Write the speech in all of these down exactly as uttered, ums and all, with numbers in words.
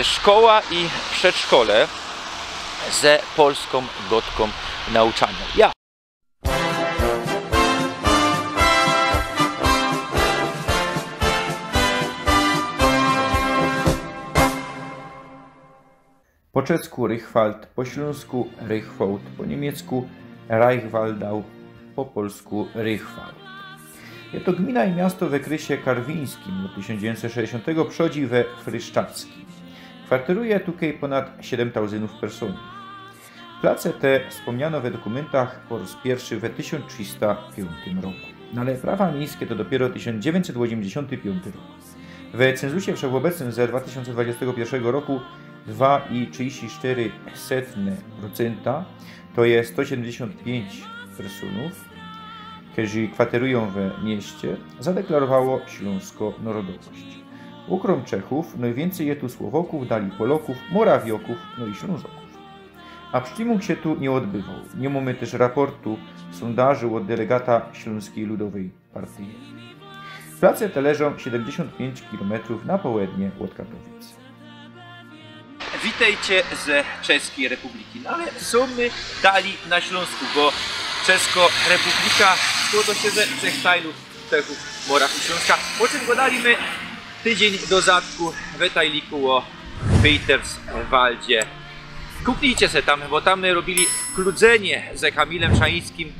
Szkoła i przedszkole ze polską godką nauczania. Ja. Po czesku Richwald, po ślōnsku Rychwołd, po niymiecku Reichwaldau, po polsku Rychwald. Je to gmina i miasto we krysie karwińskim ôd tysiōnc dziewiyńćset sześćdziesiōntego przodzi we Fryszczackim. Kwartyruje tukej pōnad siedym tōnzynōw personōw. Place te spōmniano we dokōmyntach po rŏz piyrszy we tysiōnc trzista piōntym roku. No ale prawa miyjskie to dopiyro tysiōnc dziewiyńćset ôziymdziesiōnty piōnty rok. We cynzusie wszechobecnym ze dwa tysiōnce dwudziestego piyrszego roku dwa i trzidziści sztyry setne procynta, to je sto siedymdziesiōnt piyńć personōw, kerzy kwatyrujōm we mieście, zadeklarowało ślōnsko narodowność. Ôkrōm Czechōw nojwiyncyj je tu Słowokōw, dali Polokōw, Morawiokōw, no i Ślōnzokōw. A sztimung sie tu niy ôdbywoł. Niy mōmy tyż raportu sōndażu ôd delegata Ślōnskij Ludowyj Partyje. Place te leżōm siedymdziesiōnt piyńć kilometrōw na połednie ôd Katowic. Witejcie ze Czeskij Republiki. No ale sōm my dali na Ślōnsku, bo Czesko Republika skłŏdŏ sie ze trzech tajlōw, Czechōw, Moraw i Ślōnska. Ô czym gŏdali my tydziyń do zadku we tajliku ô Peterswaldzie. Kuknijcie se tam, bo tam my robiyli kludzenie ze Kamilym Szańskim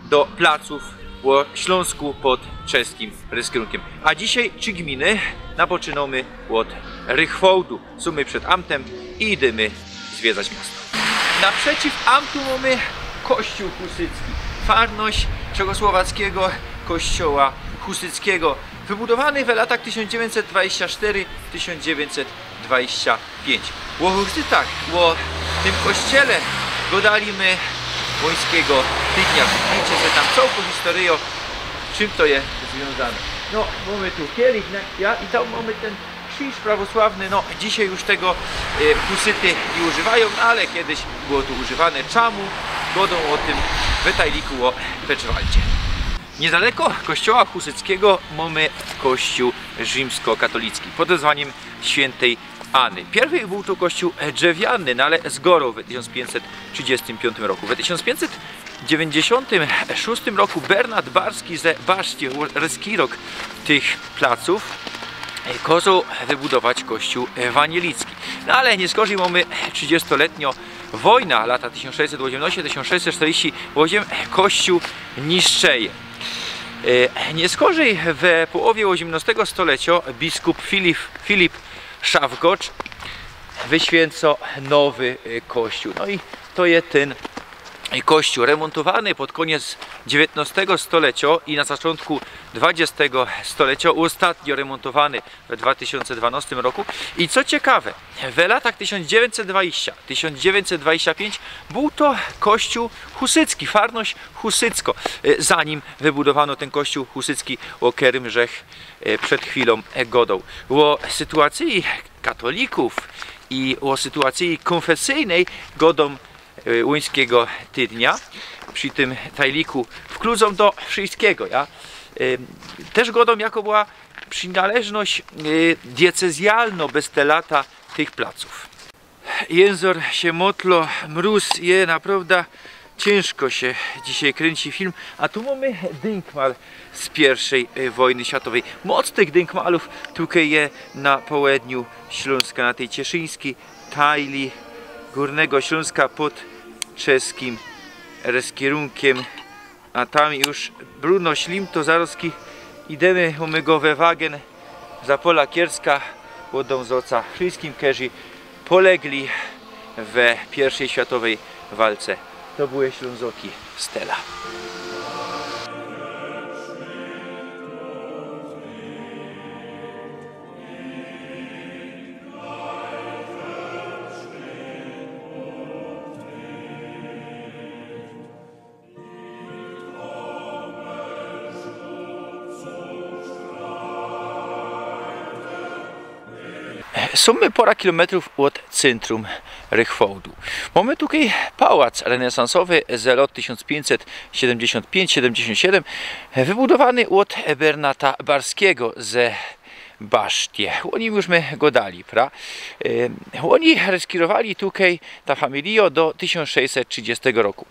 do placōw ô Ślōnsku pod czeskim ryskirunkym. A dzisiej trzi gminy, napoczynōmy ôd Rychwołdu. Sōm my przed amtym i idymy zwiedzać miasto. Naprzeciw amtu mōmy kościōł husycki. Farność czechosłowackigo kościoła husyckigo, wybudowany we latach tysiōnc dziewiyńćset dwadzieścia sztyry tysiōnc dziewiyńćset dwadzieścia piyńć. Ô husytach, ô tym kościele gŏdali my ôńskigo tydnia. Widzicie, że tam cołkõ historyjõ, czym to je zwiōnzane. No, mōmy tu kielich, ne? Ja, i tam mōmy tyn krziż prawosławny. No, dzisiej już tego, e, husyty niy używajōm, no, ale kejsik było tu używane. Czamu? Gŏdōm ô tym we tajliku ô Peterswaldzie. Niydaleko kościoła husyckigo mōmy kościōł rzimskokatolickij pod wezwaniym świyntyj Any. Piyrwyj bōł to kościoł drzewiany, no ale zgorŏł we tysiōnc piyńćset trzidziestym piyōntym roku. We tysiōnc piyńćset dziewiyńćdziesiōntym szōstym roku Bernat Barski ze Baszczi, ryskirok tych placōw, e, kŏzoł wybudować kościoł ewanielicki. No ale niyskorzij mōmy trzidziestoletniŏ wojna, lata tysiōnc sześćset ôziymnŏście, tysiōnc sześćset sztyrdziści ôziym, kościoł niszczeje. E, niyskorzij we połowie ôziymnŏstego stoleciŏ biskup Filip, Filip Szafgocz wyświyncŏ nowy, e, kościoł. No i to je tyn, e, kościoł remōntowany pod kōniec dziewiyńtnŏstego stoleciŏ i na zaczōntku dwudziestego stoleciŏ, ôstatnio remōntowany we dwa tysiōnce dwanŏstym roku. I co ciekawe, we latach tysiōnc dziewiyńćset dwadzieścia, tysiōnc dziewiyńćset dwadzieścia piyńć bōł to kościoł husycki, farność husyckŏ, e, zanim wybudowano tyn kościoł husycki, ô kerym żech, e, przed chwilōm, e, gŏdoł. Ô sytuacyji katolików i ô sytuacyji kōnfesyjnyj gŏdōm, e, ôńskigo tydnia. Przi tym tajliku wklōdzōm do wszyjskigo, ja. E, tyż gŏdōm, jakŏ była przinŏleżność, e, diocezyjnŏ bez te lata tych placōw. Jynzor sie motlŏ, mrōz je, naprŏwda ciynżko sie dzisiej krynci film, a tu mōmy dynkmal z piyrwszyj, e, wojny światowyj. Moc tych dynkmalōw tukej je na połedniu Ślōnska, na tyj cieszyńskij tajli Gōrnego Ślōnska pod czeskim ryskirunkym. A tam już brudno ślim, to zarŏzki idymy, ômygowy wagen za pola Kierska, ôddōm zŏca wszyjskim, kerzy polegli we piyrwszyj światowyj walce. To były Ślōnzoki z Tela. Sōm my pora kilometrōw ôd cyntrum Rychwołdu. Mōmy tukej pałac renesansowy ze lŏt tysiōnc piyńćset siedymdziesiōnt piyńć siedymdziesiōnt siedym, wybudowany ôd Bernata Barskigo ze Basztie. Ô nim już my godali, pra? E, ôni reskirowali tukej ta familijo do tysiōnc sześćset trzidziestego roku.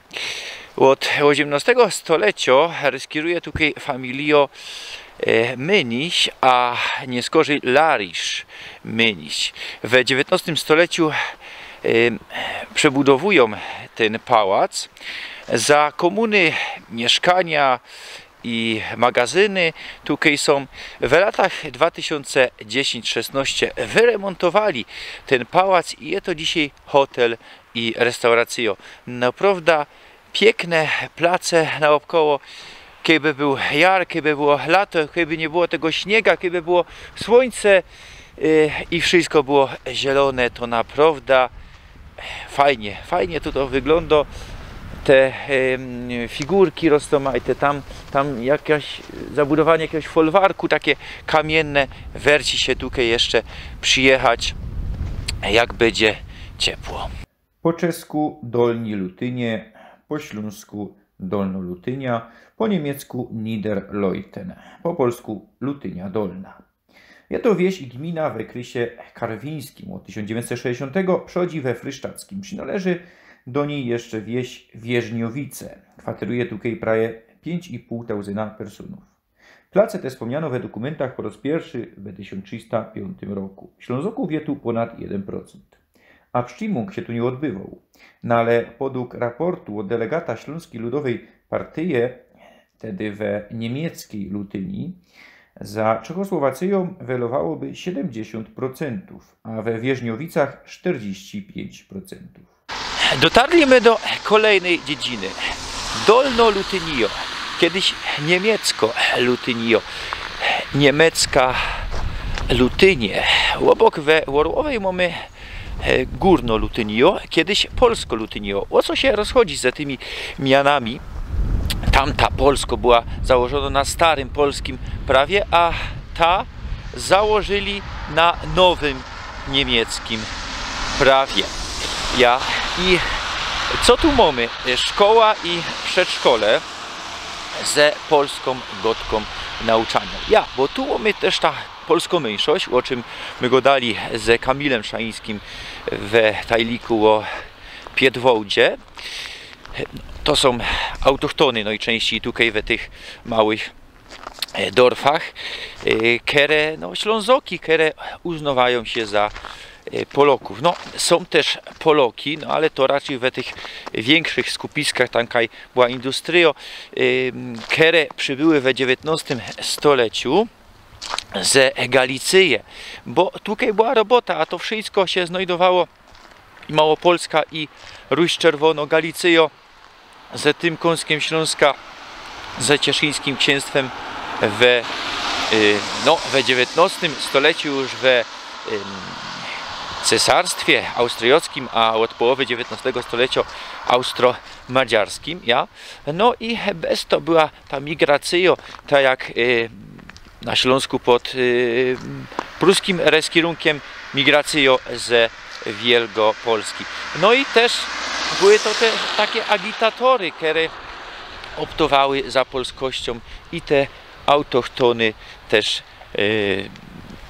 Ôd ôziymnostego stolecio reskiruje tukej familijo e, Myniś, a niyskorzij Larisz Myniś. We dziewiyntnostym stoleciu e, przebudowujōm tyn pałac. Za kōmuny miyszkania i magazyny tukej sōm. We latach dwa tysiōnce dziesiyńć szesnŏście wyremontowali tyn pałac i je to dzisiej hotel i restauracyjo. Naprŏwda piykne place naôbkoło. Kejby bōł jar, kejby było lato, kejby niy było tego śniega, kejby było słōńce, e, i wszysko było zielōne, to naprŏwda fajnie, fajnie tu to wyglōndo. Te, em, figurki roztōmajte, tam, tam jakeś zabudowanie jakiegoś folwarku, takie kamiyne. Werci sie tukej jeszcze przijechać, jak bydzie ciepło. Po czesku Dolni Lutynie, po ślōnsku Dolno Lutynia, po niymiecku Niederleuthen, po polsku Lutynia Dolna. Je to wieś i gmina w okrysie karwińskim. Ôd tysiōnc dziewiyńćset szesćdziesiōntego przichodzi we Frysztackim. Przinŏleży do nij jeszcze wieś Wierzniowice. Kwateruje tukej prawie piyńć i pōł tauzyna personōw. Place te spōmniano we dokymyntach po rŏz piyrszy we tysiōnc trzista piōntym roku. Ślōnzokōw je tu pōnad jedyn procent. A prztimōng sie tu niy ôdbywoł. No ale podug raportu ôd delegata Ślōnskij Ludowyj Partyje, tedy we niymieckyj Lutyni, za Czechosłowacyjōm welowałoby siedymdziesiōnt procentōw, a we Wierzniowicach sztyrdziści piyńć procentōw. Dotarli my do kolejnyj dziedziny. Dolno Lutynijo. Kejś niymiecko Lutynijo. Niymiecka Lutynie. Ôbok we Ôrłowyj mōmy, e, Gōrno Lutynijo, kejś Polsko Lutynijo. Ô co sie rozchodzi ze tymi mianami? Tamta Polsko była założōno na starym polskim prawie, a ta założyli na nowym niymieckim prawie. Ja. I co tu mōmy? Szkoła i przedszkole ze polskōm gŏdkōm nauczane. Ja, bo tu mōmy tyż ta polsko myńszość, ô czym my gŏdali ze Kamilym Szaińskim we tajliku ô Piedwołdzie. To sōm autochtōny nojczynścij tukej we tych małych e, dorfach, e, kere, no, Ślōnzoki, kere uznŏwajōm sie za, e, Polŏkōw. No, sōm tyż Polŏki, no, ale to raczyj we tych wiynkszych skupiskach, tam kaj była industryjŏ, e, kere przybōły we dziewiyntnŏstym stoleciu ze Galicyje, bo tukej była robota, a to wszysko sie znojdowało, i Małopolska, i Ruś Czerwōno, Galicyjŏ, ze tym kōnskym Ślōnska, ze Cieszyńskim Księstwem we, y, no, we dziewiyntnŏstym stoleciu już we, ym, Cesarstwie Austryjŏckim, a ôd połowy dziewiyntnŏstego stoleciŏ austro-madziarskim, ja. No i bez to była ta migracyjŏ, tak jak, y, na Ślōnsku pod, y, pruskim reskirunkiym, migracyjŏ ze Wielgopolski. No i tyż były to te takie agitatory, kere ôptowały za polskościōm i te autochtōny tyż, y,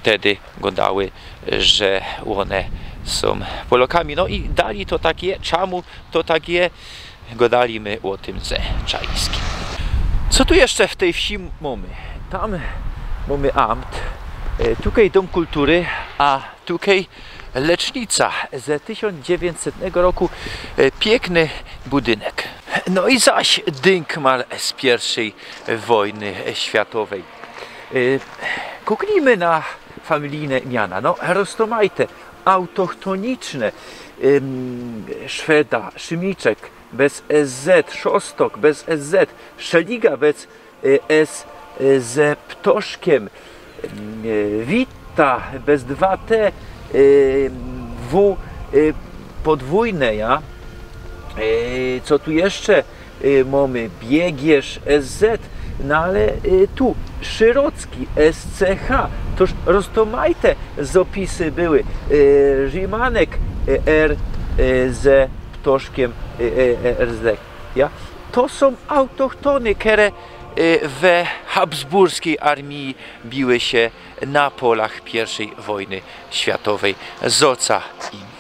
tedy gŏdały, że ône sōm Polŏkami. No i dalij to tak je. Czamu to tak je? Gŏdali my ô tym ze Czaińskim. Co tu jeszcze w tyj wsi mōmy? Tam mōmy amt, e, tukej dōm kultury, a tukej lecznica ze tysiōnc dziewiyńćsetnego roku, e, piykny budynek. No i zaś dynkmal z piyrwszyj wojny światowyj. E, kuknijmy na familijne miana. No, roztōmajte, autochtōniczne. Ym, Szweda, Szymiczek, bez S Z, Szostok, bez S Z, Szeliga, bez, y, S, y, Z ptoszkiym, y, Witta, bez dwa T, y, W, y, podwōjne, ja. Y, co tu jeszcze? Y, mōmy Biegierz, S Z, no ale, y, tu Szyrocki, S C H. Toż roztōmajte zopisy były. Y, Rzimanek, y, R, y, Z ptoszkiym, y, y, y, R Z. Ja? To sōm autochtōny, kere, e, we habsburskij armii biły sie na polach piyrwszyj wojny światowej z ôca im.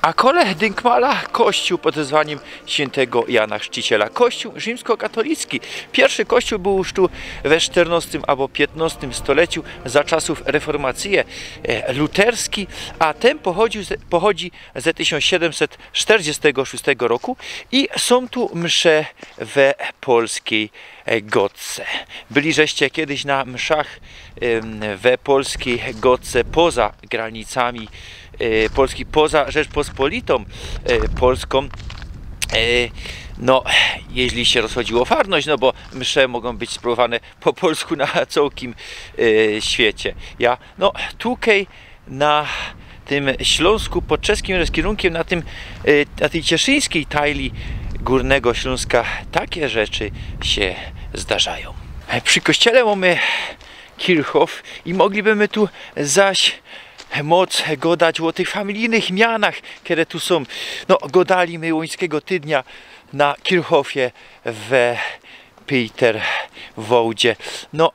A kole Dynkmala kościōł pod wezwaniym świyntego Jana Chrzciciela. Kościōł rzimskokatolicki. Piyrwszy kościōł bōł już tu we sztyrnostym abo piytnostym stoleciu, za czasōw reformacyje, e, luterski, a tyn pochodziōł ze, pochodzi ze tysiōnc siedymset sztyrdziestego szōstego roku i sōm tu msze we polskij, e, godce. Byli żeście kejś na mszach, em, we polskij godce poza granicami, e, Polski, poza Rzeczpospolitōm, e, Polskōm? E, no, jeźli sie rozchodziło ô farność, no bo msze mogōm być sprŏwowane po polsku na cołkim, e, świecie. Ja, no, tukej na tym Ślōnsku pod czeskim rozkierunkym, na tym, e, na tyj cieszyńskij tajli Gōrnego Ślōnska takie rzeczy sie zdarzajōm. E, przi kościele mōmy Kirchhof i mogliby my tu zaś moc godać ô tych familijnych mianach, kere tu sōm. No, godali my Łońskigo Tydnia na Kirchhofie we Pejterwołdzie. No,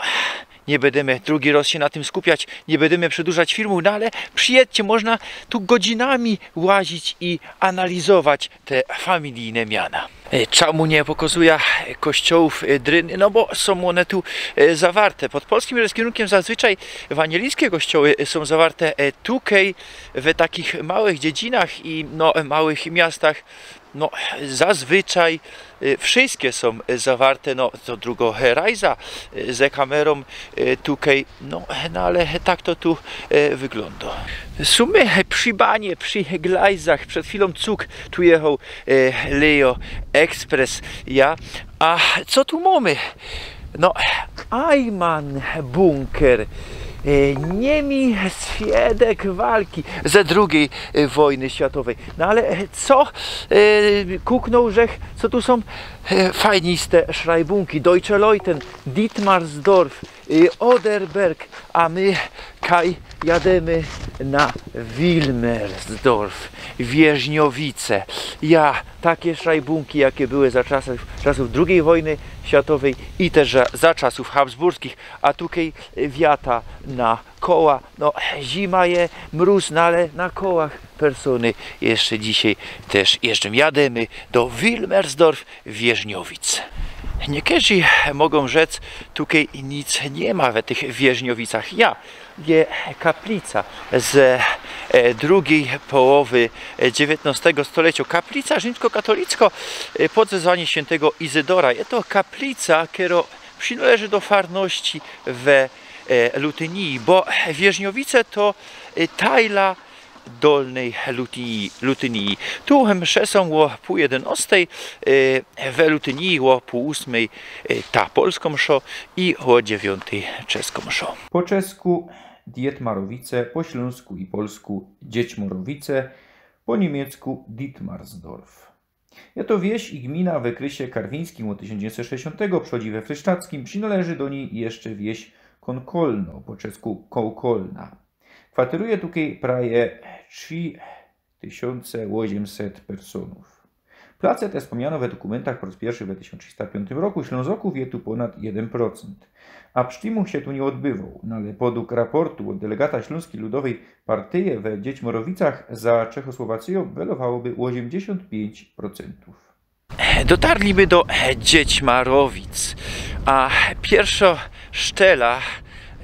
niy bydymy drugi roz sie na tym skupiać, niy bydymy przedłużać filmu, no ale przijedźcie, można tu godzinami łazić i analizować te familijne miana. E, czymu niy pokazuja kościołōw, e, dryny? No bo sōm ône tu, e, zawarte. Pod polskim rozkierunkym zazwyczaj ewanielińske kościoły, e, sōm zawarte, e, tukej, we takich małych dziedzinach i, no, małych miastach. No, zazwyczaj, e, wszyjske sōm, e, zawarte, no, to drugo herajza, e, ze kamerōm, e, tukej, no, no, ale tak to tu, e, wyglōndo. Sōm my przi banie, przi glajzach, przed chwilōm cug tu jechoł, e, Leo Express, ja. A co tu mōmy? No, Eimann Bunker. E, niemi swiadek walki ze drugij, e, wojny światowej. No ale, e, co? E, kuknōł żech, co tu sōm? E, fajniste szrajbunki. Deutsche Leuthen, Dietmarsdorf, e, Oderberg, a my kaj jadymy na Wilmersdorf, Wierzyniowice. Ja, takie szrajbunki, jake były za czasōw, czasōw drugij wojny światowej i tyż za, za czasōw habsburskich, a tukej wiata na koła. No, zima je, mrōz, no ale na kołach persōny jeszcze dzisiej tyż jeżdżōm. Jadymy do Wilmersdorf, Wierzyniowic. Niykerzy mogōm rzec, tukej nic niy ma we tych Wierzyniowicach. Ja, je kaplica z, e, drugij połowy, e, dziewiytnostego stolecio. Kaplica rzimskokatolickŏ, e, pod wezwaniym świyntego Izydora. Je to kaplica, kerŏ przinŏleży do farności we, e, Lutynii, bo Wierzyniowice to, e, tajla Dolnyj Lutynii, Lutynii. Tu msze sōm ô pōł jedynŏstej, e, we Lutynii ô pōł ôsmej, e, ta polskŏ mszŏ i ô dziewiōntej czeskŏ mszŏ. Po czesku Dietmarowice, po ślōnsku i polsku Dziecmorowice, po niymiecku Dietmarsdorf. Je to wieś i gmina w ôkresie karwińskim ôd tysiōnc dziewiyńćset sześćdziesiōntego, przichodzi we Frysztackim, przinŏleży do nij jeszcze wieś Kōnkolno, po czesku Kołkolna. Kwateruje tukej prawie trzi tysiōnce ôziymset personōw. Place te spōmniano we dokōmyntach po rŏz piyrszy we tysiōnc trzista piōntym roku, Ślōnzokōw je tu pōnad jedyn procent. A sztymach sie tu niy ôdbywoł, no ale podug raportu ôd delegata Ślōnskij Ludowyj Partyje we Dziecmorowicach za Czechosłowacyjōm welowało by ôziymdziesiōnt piyńć procentōw. Dotarli my do Dziecmarowic, a piyrszŏ sztela,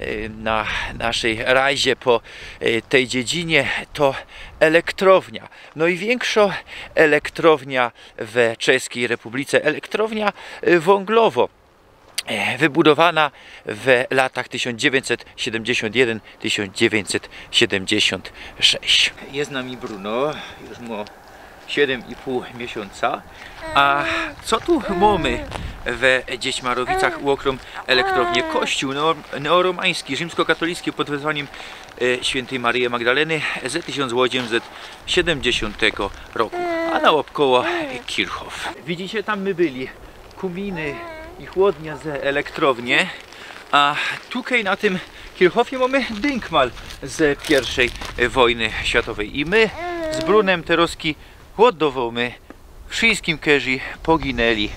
e, na naszyj rajzie po, e, tyj dziedzinie to elektrownia. Nojwiynkszŏ elektrownia we Czeskij Republice, elektrownia, e, wōnglowŏ, e, wybudowana w latach tysiōnc dziewiyńćset siedymdziesiōnt jedyn, tysiōnc dziewiyńćset siedymdziesiōnt sześć. Je z nami Bruno, już mŏ siedym i pōł miesiōnca. A co tu mōmy we Dziecmarowicach ôkrōm elektrownie? Kościōł neo-, neoromański, rzimskokatolicki, pod wezwaniym, e, świyntyj Maryje Magdaleny ze tysiōnc ôziymset siedymdziesiōntego roku, a naôbkoło Kirchhof. Widzicie, tam my byli. Kōminy i chłodnie z elektrownie, a tukej na tym Kirchhofie mōmy dynkmal z piyrwszyj wojny światowyj. I my z Brunym terŏzki ôddŏwōmy wszyjskim, kerzy poginęli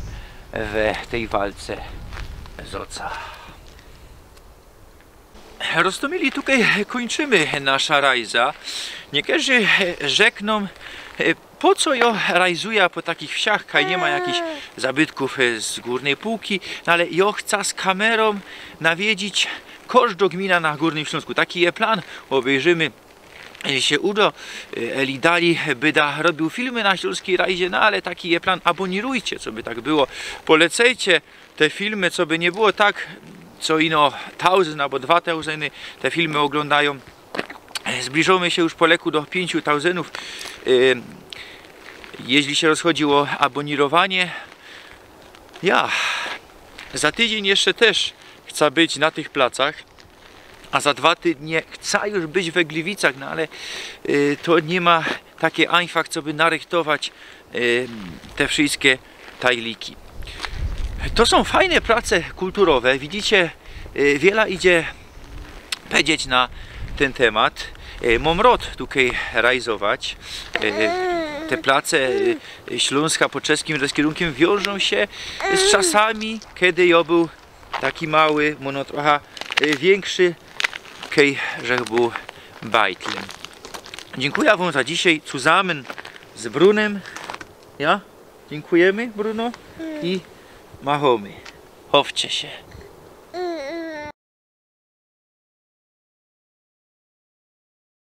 we tyj walce. Roztomili tukej kōńczymy nasza rajza. Niykerzy rzeknōm, po co jo rajzuja po takich wsiach, kaj niy ma jakichś zabytkōw z Gōrnyj Puki, no ale jo chca z kamerōm nawiedzić kożdo gmina na Gōrnym Ślōnsku. Taki je plan. Ôbejrzymy, jeźli sie udo, eli dalij byda robiōł filmy na ślōnskij rajzie, no ale taki je plan. Abōnirujcie, coby tak było. Polecejcie te filmy, coby niy było tak, co ino tauzynd abo dwa tauzyny te filmy ôglōndajōm. Zbliżōmy sie już po leku do piyńciu tauzynōw, jeźli sie rozchodzi ô abōnirowanie. Ja za tydziyń jeszcze tyż chca być na tych placach, a za dwa tydnie chca już być we Gliwicach, no ale to niy ma taki ajnfach, coby narychtować te wszyjske tajliki. To sōm fajne place kulturowe, widzicie, wiela idzie powiedzieć na tyn tymat. Mōm rod tukej rajzować. Te place Ślōnska pod czeskim rozkierunkiym wiążōm sie z czasami, kej jo bōł taki mały, może trocha wiynkszi, kej żech bōł bajtlym. Dziynkuja wōm za dzisiej, zusammen z Brunym. Ja? Dziynkujeме, Bruno. I machōmy. Chowcie sie.